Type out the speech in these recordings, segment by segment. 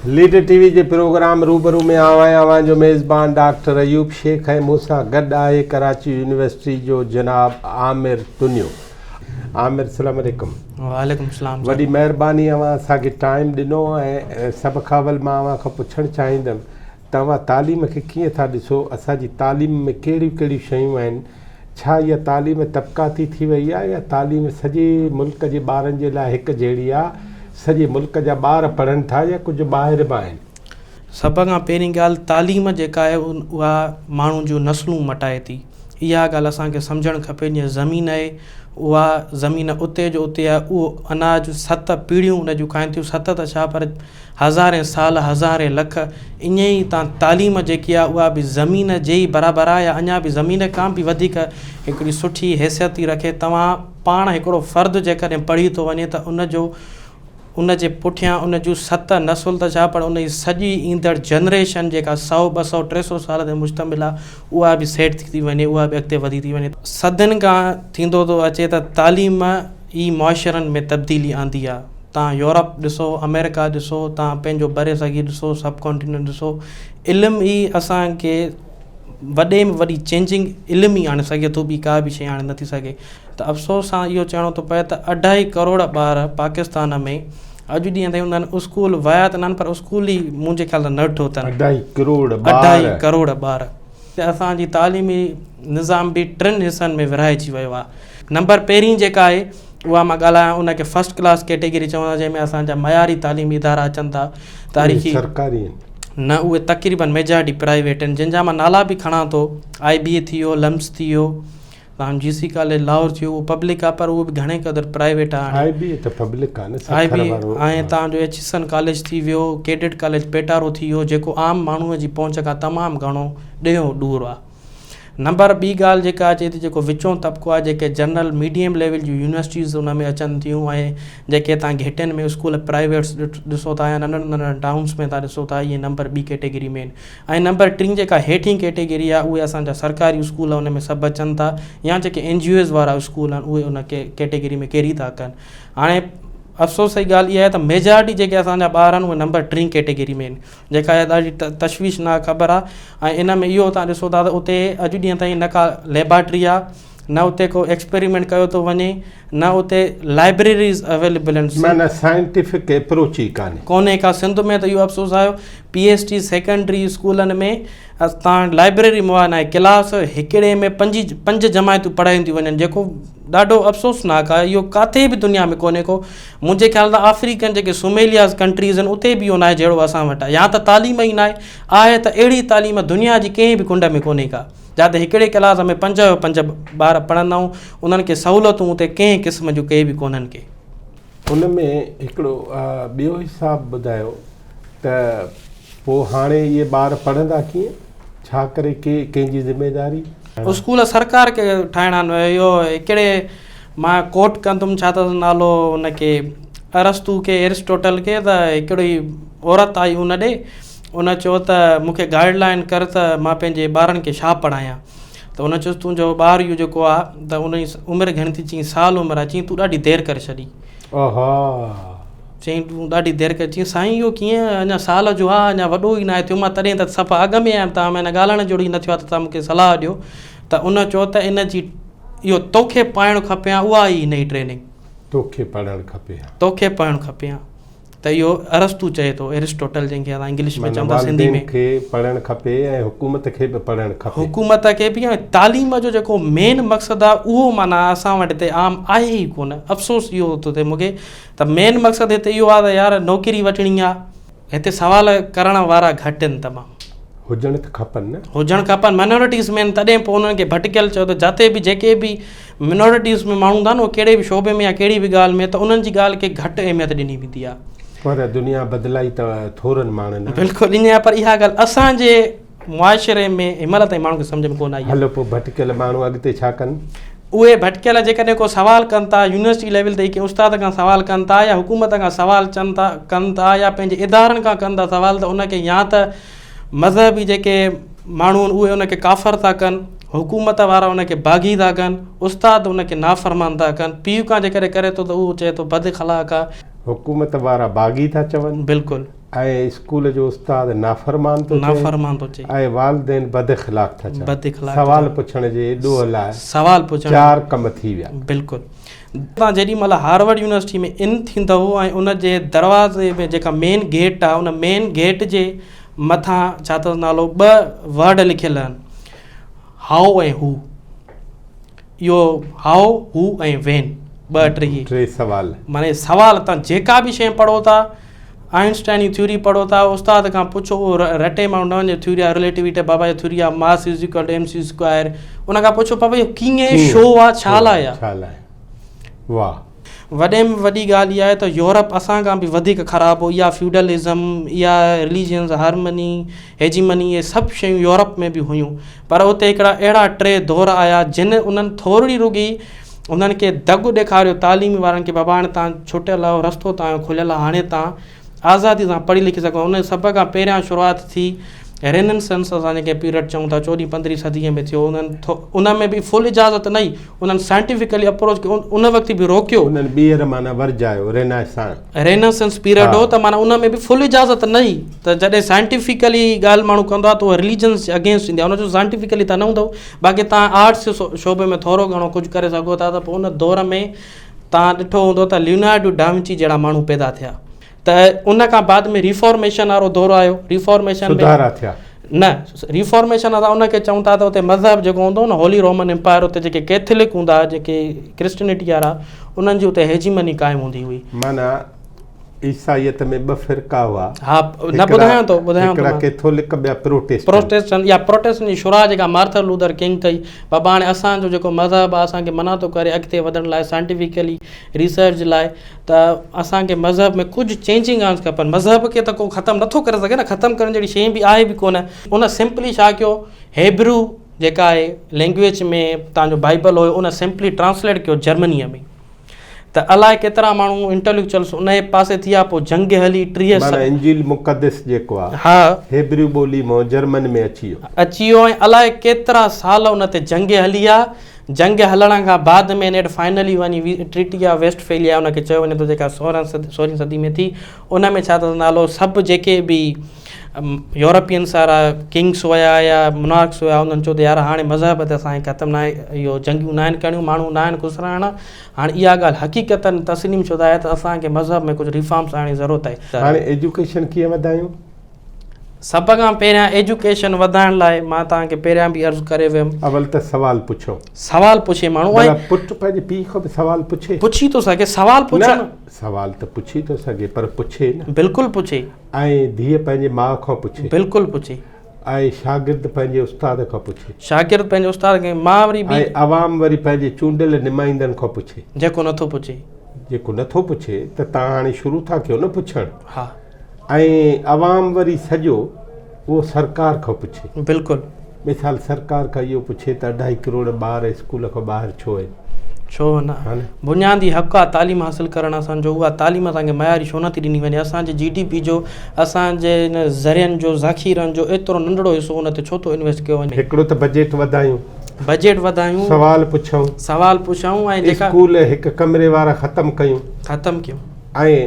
Leader ٽي V جي programme روبرو ۾ آئون آهيان اوهان جو ميزبان ڊاڪٽر ايوب شيخ ۽ مون سان گڏ آهي ڪراچي يونيورسٽي جو جناب عامر تنيو. عامر السلام عليڪم. وعليڪم السلام. وڏي مهرباني اوهان اسان کي ٽائيم ڏنو ۽ سڀ کان اول مان اوهان کان پڇڻ چاهيندم توهان تعليم کي ڪيئن ٿا ڏسو؟ اسان جي تعليم ۾ ڪهڙيون ڪهڙيون شيون آهن؟ ڇا اها تعليم طبقاتي ٿي وئي آهي يا تعليم سڄي ملڪ جي ٻارن جي لاء هڪ جهڙي آهي؟ سڄي ملڪ جا ٻار پڙهن ٿا يا ڪجهه ٻاهر به آهن؟ سڀ کان پهرين ڳالهه تعليم جيڪا آهي اها ماڻهن جون نسلون مٽائي ٿي. اها ڳالهه اسان کي سمجهڻ کپي جيئن زمين آهي اها زمين اتي جو اتي آهي اهو اناج ست پيڙهيون ان جون کائن ٿيون ست ته ڇا پر هزارين سال هزارين لک ائين ئي تان تعليم جيڪي آهي اها به زمين جي ئي برابر آهي يا اڃا به زمين کان به وڌيڪ هڪڙي سٺي حيثيت ٿي رکي توهان پاڻ هڪڙو فرد جيڪڏهن پڙهي ٿو وڃي ته ان جو ان جي پٺيان ان جون ست نسل ته ڇا پر ان جي سڄي ايندڙ جنريشن جيڪا سئو ٻه سئو ٽي سئو سال تي مشتمل آهي اها به سيٽ ٿي ٿي وڃي اها به اڳتي وڌي ٿي وڃي. صدين کان ٿيندو ٿو اچي ته تعليم ئي معاشرن ۾ تبديلي آندي آهي. توهان يورپ ڏسو، آمريڪا ڏسو، توهان پنهنجو برصغير ڏسو، سب ڪانٽيننٽ ڏسو، علم ئي اسان کي وڏي ۾ وڏي چينجنگ علم ئي آڻي سگهي ٿو ٻي ڪا به شيء آڻي نٿي سگهي. ته افسوس سان اهو چوڻو ٿو پئي ته اڍائي ڪروڙ ٻار پاڪستان ۾ اڄ ڏينهن تائين انهن اسڪول ويا ته ناهن پر اسڪول ئي منهنجي خيال سان نه ڏٺو اٿن. اڍائي ڪروڙ ٻار. اڍائي ڪروڙ ٻار. اسان جي تعليمي نظام به ٽن حصن ۾ ورهائجي ويو آهي. نمبر پهرين جيڪا آهي اها مان ڳالهايان ان کي فرسٽ ڪلاس ڪيٽيگري چوندا جنهن ۾ اسان جا معياري تعليمي ادارا اچن ٿا. تاريخي سرڪاري آهن. نه اهي تقريبن ميجارٽي پرائيويٽ آهن جن جا مان نالا به کڻان ٿو آء بي اي ٿي ويو لمس ٿي ويو. تان جي سي ڪاليج لاهور ٿيو اهو پبلڪ آ پر اهو به گهڻي قدر پرائيويٽ آ آء بي اي ته پبلڪ آ نه سکر وارو ۽ تان جو ايچ سن ڪاليج ٿي ويو ڪيڊٽ ڪاليج پيٽارو ٿي ويو جيڪو عام ماڻهو جي پهچ کان تمام گهڻو ڏيهو ڏور آ نمبر ٻي ڳالهه جيڪا اچي ٿي جيڪو وچون طبقو آ جيڪي جنرل ميڊيم ليول جون يونيورسٽيز ان ۾ اچن ٿيون ۽ جيڪي تان گهٽين ۾ اسڪول پرائيويٽس ڏسو ٿا يا ننڍن ننڍن ٽائونس ۾ تان ڏسو ٿا اهي نمبر ٻي ڪيٽيگري ۾ آهن ۽ نمبر ٽين جيڪا هيٺين ڪيٽيگري آهي اهي اسان جا سرڪاري اسڪول ان ۾ سڀ اچن ٿا يا جيڪي اين جي اوز وارا اسڪول آهن اهي ان ڪيٽيگري ۾ ڪيري ٿا ڪن هاڻي افسوس جي ڳالهه اها آهي ته ميجارٽي جيڪي اسان جا ٻار آهن اهي نمبر ٽين ڪيٽيگري ۾ آهن جيڪا اها ڏاڍي تشويشناڪ خبر آهي ۽ ان ۾ اهو تان ڏسو ٿا ته اتي اڄ ڏينهن تائين نه ڪا ليبارٽري آهي نه اتي ڪو ايڪسپيريمينٽ ڪيو ٿو وڃي نه اتي لائبريريز اويليبل آهن. معنيٰ سائنٽيفڪ ايپروچ ئي ڪانهي. ڪونهي ڪا سنڌ ۾ ته اهو افسوس آهي پي ايس ٽي سيڪنڊري اسڪولن ۾ تان لائبريري مهيا ناهي ڪلاس هڪڙي ۾ پنجي پنج جماعتون پڙهايون ٿيون وڃن جيڪو ڏاڍو افسوسناڪ آهي اهو ڪاٿي به دنيا ۾ ڪونهي ڪو منهنجي خيال سان آفريڪن جيڪي سوميلياز ڪنٽريز آهن اتي به اهو ناهي جهڙو اسان وٽ آهي يا ته تعليم ئي ناهي آهي ته اهڙي تعليم دنيا جي ڪنهن به ڪنڊ ۾ ڪونهي ڪا. جاتي هڪڙي ڪلاس ۾ پنج جو پنج ٻار پڙهندا آهيون انهن کي سهولتون اتي ڪنهن قسم جون ڪي به ڪونهن ڪي. ان ۾ هڪڙو ٻيو حساب ٻڌايو ته پوء هاڻي اهي ٻار پڙهندا ڪيئن؟ ڇا ڪري ڪي ڪنهن جي ذميواري؟ اسڪول سرڪار کي ٺاهڻا آهن اهو هڪڙي مان ڪوٽ ڪندم ڇا اٿس نالو ان کي ارسطو کي ارسٽوٽل کي ته هڪڙي عورت آئي ان ڏي ان چيو ته مون کي گائيڊ لائين ڪر ته مان پنهنجي ٻارن کي ڇا پڙهايان ته ان چيس تنهنجو ٻار اهو جيڪو آهي ته ان جي عمر گهڻي ٿي چيائين سال عمر آهي چيائين تون ڏاڍي دير ڪري ڇڏي چيائين تون ڏاڍي دير ڪري چيائين سائين اهو ڪيئن اڃا سال جو آهي اڃا وڏو ئي ناهي ٿيو مان تڏهن ته صفا اڳ ۾ آيم توهان ۾ ڳالهائڻ جهڙو ئي نه ٿيو آهي ته توهان مون کي صلاح ڏيو ته ان چيو ته ان جي اهو توکي پڙهڻ کپي ها اها ئي هن جي ٽريننگ توکي پڙهڻ کپي ها توکي پڙهڻ کپي ها ته اهو ارسطو چئي ٿو، Aristotle، جنهن کي اسان انگلش ۾ چئون ٿا سنڌي ۾. والدين کي پڙهڻ کپي ۽ حڪومت کي به پڙهڻ کپي. حڪومت کي به ۽ تعليم جو جيڪو مين مقصد آهي اهو معنيٰ اسان وٽ هتي عام آهي ئي ڪونه. افسوس اهو ٿو ٿئي مون کي ته مين مقصد هتي اهو آهي ته يار نوڪري وٺڻي آهي. هتي سوال ڪرڻ وارا گهٽ آهن تمام. هجڻ ته کپن نه. هجڻ کپن منورٽيز ۾ آهن تڏهن پوء انهن کي ڀٽڪيل چئو ته جاتي به جيڪي به منورٽيز ۾ ماڻهو هوندا آهن اهي ڪهڙي به شعبي ۾ يا ڪهڙي به ڳالهه ۾ ته انهن جي ڳالهه کي گهٽ اهميت ڏني ويندي آهي. پر دنيا بدلائي ته ٿورن ماڻهن آهي. بلڪل ائين آهي پر اها ڳالهه اسان جي معاشري ۾ هن مهل تائين ماڻهن کي سمجهه ۾ ڪونه آئي آهي. هلو پوء ڀٽڪيل ماڻهو اڳتي ڇا ڪن؟ اهي ڀٽڪيل جيڪڏهن ڪو سوال ڪن ٿا يونيورسٽي ليول تي ڪنهن استاد کان سوال ڪن ٿا يا حڪومت کان سوال چن ٿا ڪن ٿا يا پنهنجي ادارن کان ڪن ٿا سوال ته ان کي يا ته مذهبي جيڪي ماڻهو آهن اهي ان کي ڪافر ٿا ڪن حڪومت وارا ان کي باغي ٿا ڪن استاد ان کي نافرمان ٿا ڪن پيء کان جيڪڏهن ڪري ٿو ته اهو چئي ٿو بد اخلاق آهي. حڪومت وارا باغي ٿا چون. بلڪل. ۽ اسڪول جو استاد نافرمان ٿو چئي. نافرمان ٿو چئي. ۽ والدين بد اخلاق ٿا چون. بد اخلاق ٿا سوال پڇڻ جي ڏوهه لاء سوال پڇڻ چار ڪم ٿي ويا. بلڪل. توهان جيڏي مهل هارورڊ يونيورسٽي ۾ ان ٿيندؤ ۽ ان جي دروازي ۾ جيڪا مين گيٽ آهي ان مين گيٽ جي مٿان ڇا اٿس نالو ٻه ورڊ لکيل آهن هائو ۽ هو. اهو هائو، هو ۽ وين ٻه ٽي. ٽي سوال. معني سوال تان جيڪا به شيء پڙهو ٿا آئنسٽائن جي ٿيوري پڙهو ٿا استاد کان پڇو اهو رٽي ماڻهو نه وڃي ٿيوري آف رليٽيوٽي بابا جي theory of mass is equal to M C square ان کان پڇو بابا اهو ڪيئن شو آ ڇا لاء آ. ڇا لاء واهه. وڏي ۾ وڏي ڳالهه اها آهي ته يورپ اسان کان به وڌيڪ خراب هو اها فيوڊلزم اها رليجنز هارمني هيجيمني اهي سڀ شيون يورپ ۾ به هيون پر اتي هڪڙا اهڙا ٽي دور آيا جن انهن ٿورڙي رڳي انهن کي دڳ ڏيکاريو تعليمي وارن کي بابا هاڻي تان ڇٽيل آهيو رستو تان جو کليل آهي هاڻي تان آزادي سان پڙهي لکي سگهو ان سڀ کان پهريان شروعات ٿي ريننسنس اسان جنهن کي پيريڊ چئون ٿا چوڏهين پندرهين صديء ۾ ٿيو انهن ان ۾ به فل اجازت نه هئي انهن سائنٽيفڪلي اپروچ کي ان وقت به روڪيو. انهن ٻيهر معنيٰ ورجايو رينائسان. ريناسنس پيريڊ هو ته معنيٰ ان ۾ به فل اجازت نه هئي ته جڏهن سائنٽيفڪلي ڳالهه ماڻهو ڪندو آهي ته اها رليجنس جي اگينسٽ ايندي آهي ان جو سائنٽيفڪلي ته نه هوندو باقي توهان آرٽس جي شعبي ۾ ٿورو گهڻو ڪجهه ڪري سگهو ٿا ته پوء ان دور ۾ توهان ڏٺو هوندو ته ليونارڊو ڊاونچي جهڙا ماڻهو پيدا ٿيا ته ان کان بعد ۾ ريفارميشن وارو دور آيو ريفارميشن ۾ سڌارا ٿيا. نه ريفارميشن اسان ان کي چئون ٿا ته اتي مذهب جيڪو هوندو هو نه هولي رومن امپائر اتي جيڪي ڪيٿلڪ هوندا هئا جيڪي ڪرسٽينٽي وارا انهن جي اتي هيجيمني قائم هوندي هئي. معنيٰ عيسائيت ۾ ٻه فرقا هئا. ها نه ٻڌايان ٿو ٻڌايان ٿو هڪڙا ڪيٿولڪ ٻيا پروٽيسٽنٽ. پروٽيسٽنٽ يا پروٽيسٽنٽ جي شرح جيڪا مارٿر لوٿر ڪنگ ڪئي بابا هاڻي اسان جو جيڪو مذهب آهي اسان کي منع ٿو ڪري اڳتي وڌڻ لاء سائنٽيفڪلي ريسرچ لاء ته اسان کي مذهب ۾ ڪجهه چينجنگ آڻڻ کپن مذهب کي ته ڪو ختم نٿو ڪري سگهي نه ختم ڪرڻ جهڙي شيء به آهي به ڪونه ان سمپلي ڇا ڪيو هيبرو جيڪا آهي لينگويج ۾ تان جو بائبل هيو ان سمپلي ٽرانسليٽ ڪيو جرمنيء ۾ ته الائي ڪيترا ماڻهو انٽليڪچوئلس ان جي پاسي ٿي ويا پوء جنگ هلي 30 معنيٰ انجيل مقدس جيڪو آهي ها هيبرو ٻولي مان جرمن ۾ اچي ويو. اچي ويو ۽ الائي ڪيترا سال ان تي جنگ هلي آ جنگ هلڻ کان بعد ۾ نيٺ فائنلي وڃي ٽريٽي آف ويسٽ فيليا ان کي چيو وڃي ٿو جيڪا سورهين صدي ۾ ٿي ان ۾ ڇا اٿس نالو سڀ جيڪي به يورپينس وارا ڪنگس هيا يا منارڪس هيا انهن چيو ته يار هاڻي مذهب تي اسان کي ختم ناهي اهو جنگيون ناهن ڪرڻيون ماڻهو ناهن کسرائڻا هاڻي اها ڳالهه حقيقتن تسليم شده آهي ته اسان کي مذهب ۾ ڪجهه ريفارمس آڻڻ جي ضرورت آهي. هاڻي ايجوڪيشن ڪيئن وڌايون؟ سڀ کان پهريان ايجوڪيشن وڌائڻ لاء مان توهان کي پهريان به عرض ڪري ويم. اول ته سوال پڇو. سوال پڇي ماڻهو ۽ ڀلا پٽ پنهنجي پيء کان به سوال پڇي؟ پڇي ٿو سگهي سوال پڇڻ. نه سوال ته پڇي ٿو سگهي پر پڇي نه. بلڪل پڇي. ۽ ڌيء پنهنجي ماء کان پڇي. بلڪل پڇي. ۽ شاگرد پنهنجي استاد کان پڇي. شاگرد پنهنجي استاد کان مان وري ۽ عوام وري پنهنجي چونڊيل نمائندن کان پڇي. جيڪو نٿو پڇي. جيڪو نٿو پڇي ته توهان هاڻي شروع ٿا ڪيو نه پڇڻ. ها. ۽ عوام وري سڄو اهو سرڪار کان پڇي. بلڪل. مثال سرڪار کان اهو پڇي ته اڍائي ڪروڙ ٻار اسڪول کان ٻاهر ڇو آهن؟ ڇو نه؟ بنيادي حق آهي تعليم حاصل ڪرڻ اسان جو اها تعليم اسان کي معياري ڇو نه ٿي ڏني وڃي اسان جي جي ڊي پي جو اسان جي ان ذريعن جو ذخيرن جو ايترو ننڍڙو حصو ان تي ڇو ٿو انويسٽ ڪيو وڃي؟ هڪڙو ته بجيٽ وڌايون. بجيٽ وڌايون. سوال پڇون. سوال پڇون ۽ جيڪا. اسڪول هڪ ڪمري وارا ختم ڪيون. ختم ڪيون. ۽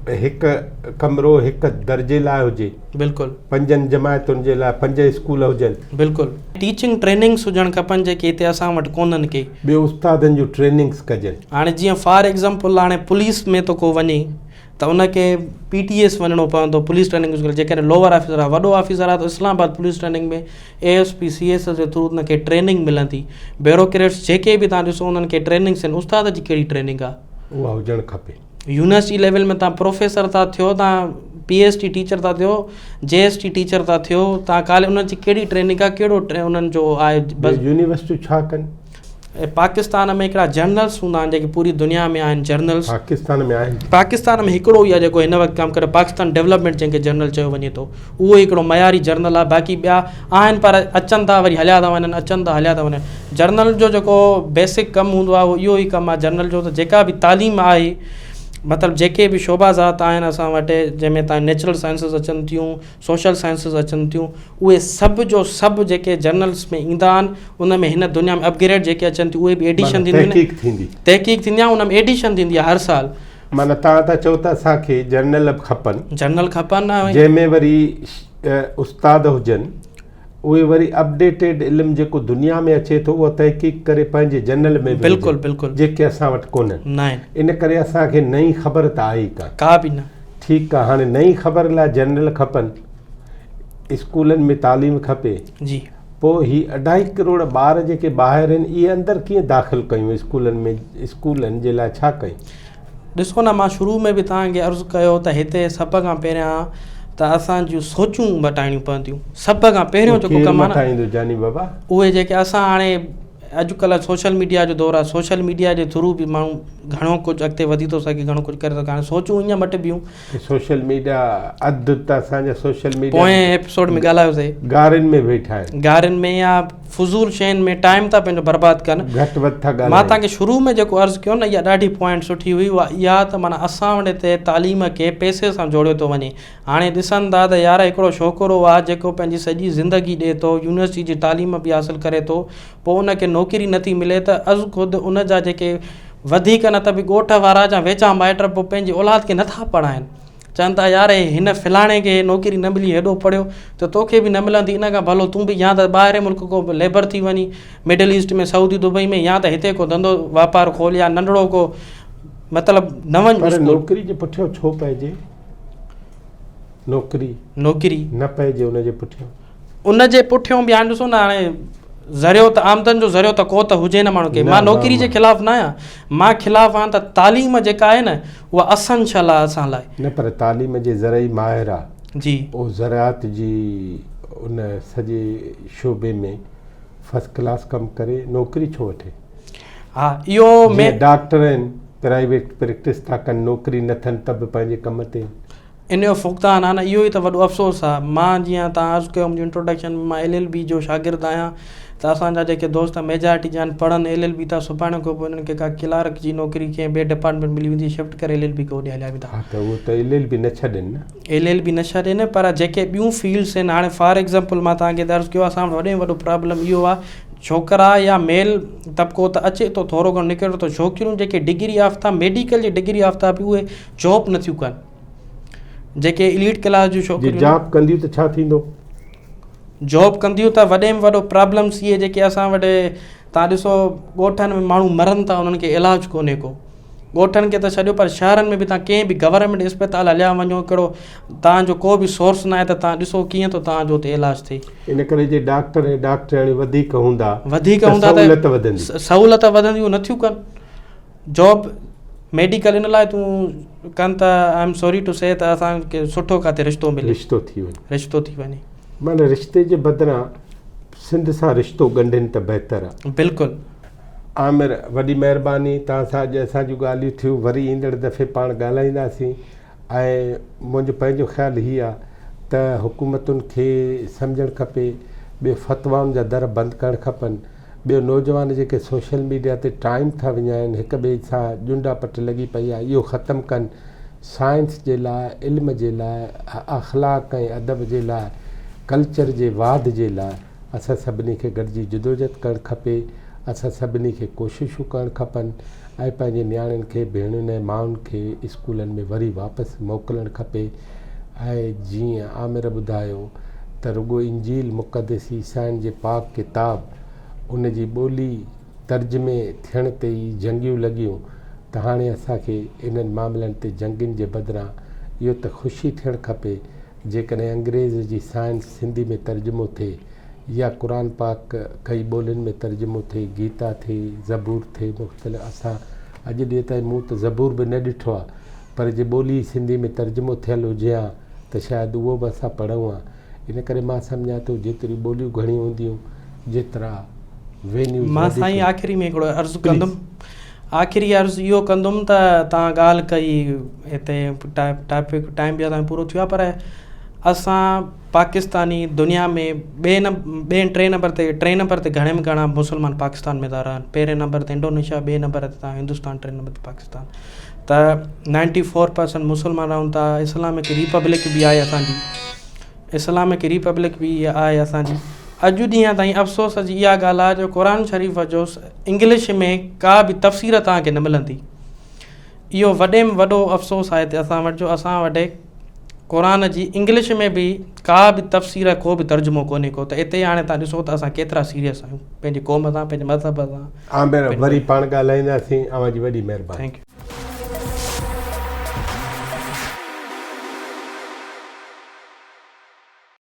هڪ ڪمرو هڪ درجي لاء هجي. بلڪل. پنجن جماعتن جي لاء پنج اسڪول هجن. بلڪل. ٽيچنگ ٽريننگس هجڻ کپن جيڪي هتي اسان وٽ ڪونهن ڪي. ٻيو استادن جون ٽريننگس ڪجن. هاڻي جيئن فار ايگزامپل هاڻي پوليس ۾ ٿو ڪو وڃي ته ان کي پي ٽي ايس وڃڻو پوندو پوليس ٽريننگ اسڪول جيڪڏهن لوئر آفيسر آهي وڏو آفيسر آهي ته Islamabad police training ۾ A S P C S S جي ٿرو ان کي ٽريننگ ملندي بيوروڪريٽس جيڪي به تان ڏسو انهن کي ٽريننگس آهن استاد جي ڪهڙي ٽريننگ آهي. اها هجڻ کپي. يونيورسٽي ليول ۾ تان پروفيسر ٿا ٿيو تان پي ايس ٽي ٽيچر ٿا ٿيو جي ايس ٽي ٽيچر ٿا ٿيو تان ڪالي انهن جي ڪهڙي ٽريننگ آهي ڪهڙو انهن جو آهي بس. يونيورسٽيون ڇا ڪن؟ پاڪستان ۾ هڪڙا جرنلس هوندا آهن جيڪي پوري دنيا ۾ آهن جرنلس. پاڪستان ۾ آهن؟ پاڪستان ۾ هڪڙو ئي آهي جيڪو هن وقت ڪم ڪري پاڪستان ڊولپمينٽ جنهن کي جرنل چيو وڃي ٿو اهو ئي هڪڙو معياري جرنل آهي باقي ٻيا آهن پر اچن ٿا وري هليا ٿا وڃن اچن ٿا هليا ٿا وڃن جرنل جو جيڪو بيسڪ ڪم هوندو آهي اهو اهو ئي ڪم آهي جرنل جو ته جيڪا به تعليم آهي مطلب جيڪي به شعبا ذات آهن اسان وٽ جنهن ۾ تان نيچرل سائنسز اچن ٿيون سوشل سائنسز اچن ٿيون اهي سڀ جو سڀ جيڪي جرنلس ۾ ايندا آهن ان ۾ هن دنيا ۾ اپگريڊ جيڪي اچن ٿيون اهي به ايڊيشن ٿينديون تحقيق ٿيندي تحقيق ٿيندي آهي ان ۾ ايڊيشن ٿيندي آهي هر سال معنيٰ توهان ٿا چئو ته اسان کي جرنل به کپن. جرنل کپن ۽. جنهن ۾ وري استاد هجن، اهي وري اپڊيٽيڊ علم جيڪو دنيا ۾ اچي ٿو اهو تحقيق ڪري پنهنجي جرنل ۾ به بلڪل بلڪل جيڪي اسان وٽ ڪونهن. ناهن. ان ڪري اسان کي نئين خبر ته آهي ئي ڪانه. ڪا به نه. ٺيڪ آ هاڻي نئين خبر لاء جرنل کپن، اسڪولن ۾ تعليم کپي. جي. پوء هي اڍائي ڪروڙ ٻار جيڪي ٻاهر آهن اهي اندر ڪيئن داخل ڪيون اسڪولن ۾ اسڪولن جي لاء ڇا ڪيون؟ ڏسو نه مان شروع ۾ به توهان کي عرض ڪيو ته هتي سڀ کان پهريان ته اسان جون سوچون مٽائڻيون پونديون سڀ کان پهريون جيڪو ڪم آهي نه مٽائيندو جاني بابا؟ اهي جيڪي اسان هاڻي اڄڪلهه سوشل ميڊيا جو دور آهي سوشل ميڊيا جي ٿرو به ماڻهو گهڻو ڪجهه اڳتي وڌي ٿو سگهي گهڻو ڪجهه ڪري ٿو سگهي هاڻي سوچون ائين مٽبيون سوشل ميڊيا اڌ ته اسان جا سوشل ميڊيا پوئين ايپيسوڊ ۾ ڳالهايوسي گارين ۾ ويٺا آهن گارين ۾ يا فضول شين ۾ ٽائيم ٿا پنهنجو برباد ڪن گهٽ وڌ ٿا ڳالهائين مان توهان کي شروع ۾ جيڪو عرض ڪيو نه اها ڏاڍي پوائنٽ سٺي هئي اها اها ته معنيٰ اسان وٽ هتي تعليم کي پئسي سان جوڙيو ٿو وڃي هاڻي ڏسن ٿا ته يار هڪڙو ڇوڪرو آهي جيڪو پنهنجي سڄي زندگي ڏي ٿو يونيورسٽي جي تعليم به حاصل ڪري ٿو پوء ان کي نوڪري نٿي ملي ته از خود ان جا جيڪي وڌيڪ نه ته به ڳوٺ وارا جا ويچا مائٽ به پنهنجي اولاد کي نٿا پڙهائين. چون ٿا يار هي هن فلاڻي کي نوڪري نه ملي هيڏو پڙهيو ته توکي به نه ملندي ان کان ڀلو تون به يا ته ٻاهرين ملڪ ڪو ليبر ٿي وڃين مڊل ايسٽ ۾ سعودي دبئي ۾ يا ته هتي ڪو ڌنڌو واپار کول يا ننڍڙو ڪو مطلب نه وڃ پر نوڪري جي پٺيان ڇو پئجي؟ نوڪري. نوڪري. نه پئجي ان جي پٺيان. ان جي پٺيون به هاڻي ڏسو نه هاڻي ذريعو ته آمدن جو ذريعو ته ڪو ته هجي نه ماڻهو کي مان نوڪري جي خلاف نه آهيان مان خلاف آهيان ته تعليم جيڪا آهي نه اها اسنشل آهي اسان لاء. نه پر تعليم جي زرعي ماهر آ جي. اهو زراعت جي ان سڄي شعبي ۾ فرسٽ ڪلاس ڪم ڪري نوڪري ڇو وٺي. ها اهو جيئن ڊاڪٽر آهن پرائيويٽ پريڪٽس ٿا ڪن نوڪري نه ٿن ته به پنهنجي ڪم تي آهن. ان جو فقدان آ نه اهو ئي ته وڏو افسوس آ مان جيئن تان عرض ڪيو منهنجي انٽروڊڪشن ۾ مان ايل ايل بي جو شاگرد آهيان ته اسان جا جيڪي دوست ميجارٽي جا آهن پڙهن ايل ايل بي ٿا سڀاڻي کان پوء انهن کي ڪا ڪلارڪ جي نوڪري ڪنهن ٻئي ڊپارٽمينٽ ملي ويندي شفٽ ڪري ايل ايل بي کي هوڏي هليا ويندا. ها ته اهو ته ايل ايل بي نه ڇڏين نه. ايل ايل بي نه ڇڏين پر جيڪي ٻيون فيلڊس آهن هاڻي فار ايگزامپل مان توهان کي عرض ڪيو اسان وٽ وڏي ۾ وڏو پرابلم اهو آ ڇوڪرا يا ميل طبقو ته اچي ٿو ٿورو گهڻو نڪري ٿو ڇوڪريون جيڪي ڊگري يافته ميڊيڪل جي ڊگري يافته به اهي جاب نٿيون ڪن جيڪي اليٽ ڪلاس جون ڇوڪريون جي جاب ڪنديون ته ڇا ٿيندو؟ جاب ڪنديون ته وڏي ۾ وڏو پرابلمس اهي جيڪي اسان وٽ تان ڏسو ڳوٺن ۾ ماڻهو مرن ٿا انهن کي علاج ڪونهي ڪو ڳوٺن کي ته ڇڏيو پر شهرن ۾ به تان ڪنهن به گورنمينٽ اسپتال هليا وڃو ڪهڙو تان جو ڪو به سورس ناهي ته تان ڏسو ڪيئن ٿو تان جو اتي علاج ٿئي. ان ڪري جي ڊاڪٽر ۽ ڊاڪٽرياڻيون وڌيڪ هوندا وڌيڪ هوندا ته سهولت وڌندي. سهولت وڌندي اهو نٿيون ڪن. جاب ميڊيڪل ان لاء تون ڪن ته I am sorry to say ته اسان کي سٺو ڪاٿي رشتو ملي. رشتو ٿي وڃي. رشتو ٿي وڃي. معنيٰ رشتي جي بدران سنڌ سان رشتو ڳنڍين ته بهتر آ. بلڪل. عامر وڏي مهرباني توهان سان اڄ اسان جون ڳالهيون ٿيون وري ايندڙ دفعي پاڻ ڳالهائينداسين ۽ منهنجو پنهنجو خيال هي آ ته حڪومتن کي سمجهڻ کپي ٻيو فتوائن جا در بند ڪرڻ کپن ٻيو نوجوان جيڪي سوشل ميڊيا تي ٽائيم ٿا وڃائن هڪ ٻئي سان ڄنڊا پٽ لڳي پئي آهي اهو ختم ڪن سائنس جي لاء علم جي لاء اخلاق ۽ ادب جي لاء ڪلچر جي واڌ جي لاء اسان سڀني کي گڏجي جدوجھد ڪرڻ کپي اسان سڀني کي ڪوششون ڪرڻ کپن ۽ پنهنجي نياڻين کي ڀيڻين ۽ مائن کي اسڪولن ۾ وري واپس موڪلڻ کپي ۽ جيئن عامر ٻڌايو ته رڳو انجيل مقدس عيسائين جي پاڪ ڪتاب ان جي ٻولي ترجمي ٿيڻ تي ئي جنگيون لڳيون ته هاڻي اسان کي انهن معاملن تي جنگين جي بدران اهو ته خوشي ٿيڻ کپي جيڪڏهن انگريز جي سائنس سنڌي ۾ ترجمو ٿئي يا قرآن پاڪ ڪئي ٻولين ۾ ترجمو ٿئي گيتا ٿئي زبور ٿئي مختلف اسان اڄ ڏينهن تائين مون ته زبور به نه ڏٺو آهي پر جي ٻولي سنڌي ۾ ترجمو ٿيل هجي ها ته شايد اهو به اسان پڙهون ها. ان ڪري مان سمجهان ٿو جيتريون ٻوليون گهڻيون هونديون جيترا وينيوز مان سائين وڌيڪ. آخري ۾ هڪڙو عرض پليز. ڪندم آخري عرض اهو ڪندم ته توهان ڳالهه ڪئي هتي ٽاپڪ ٽائيم به اسان جو پورو ٿي ويو آهي پر اسان پاڪستاني دنيا ۾ ٻئي نه ٻئي ٽئين نمبر تي ٽئين نمبر تي گهڻي ۾ گهڻا مسلمان پاڪستان ۾ ٿا رهن پهرين نمبر تي انڊونيشيا ٻئي نمبر تي توهان هندستان ٽئين نمبر تي پاڪستان ته نائنٽي فور پرسنٽ مسلمان رهن ٿا اسلامڪ ريپبلڪ به آهي اسانجي اسلامڪ ريپبلڪ به آهي اسانجي اڄ ڏينهن تائين افسوس جي اها ڳالهه آهي جو قرآن شريف جو انگلش ۾ ڪا به تفسير توهان کي نه ملندي. اهو وڏي ۾ وڏو افسوس آهي ته اسان وٽ جو اسان وٽ قرآن جي انگلش ۾ به ڪا به تفسير ڪو به ترجمو ڪونهي ڪو ته اتي هاڻي تان ڏسو ته اسان ڪيترا سيريس آهيون پنهنجي قوم سان پنهنجي مذهب سان. عامر وري پاڻ ڳالهائينداسين اوهان جي وڏي مهرباني. Thank you.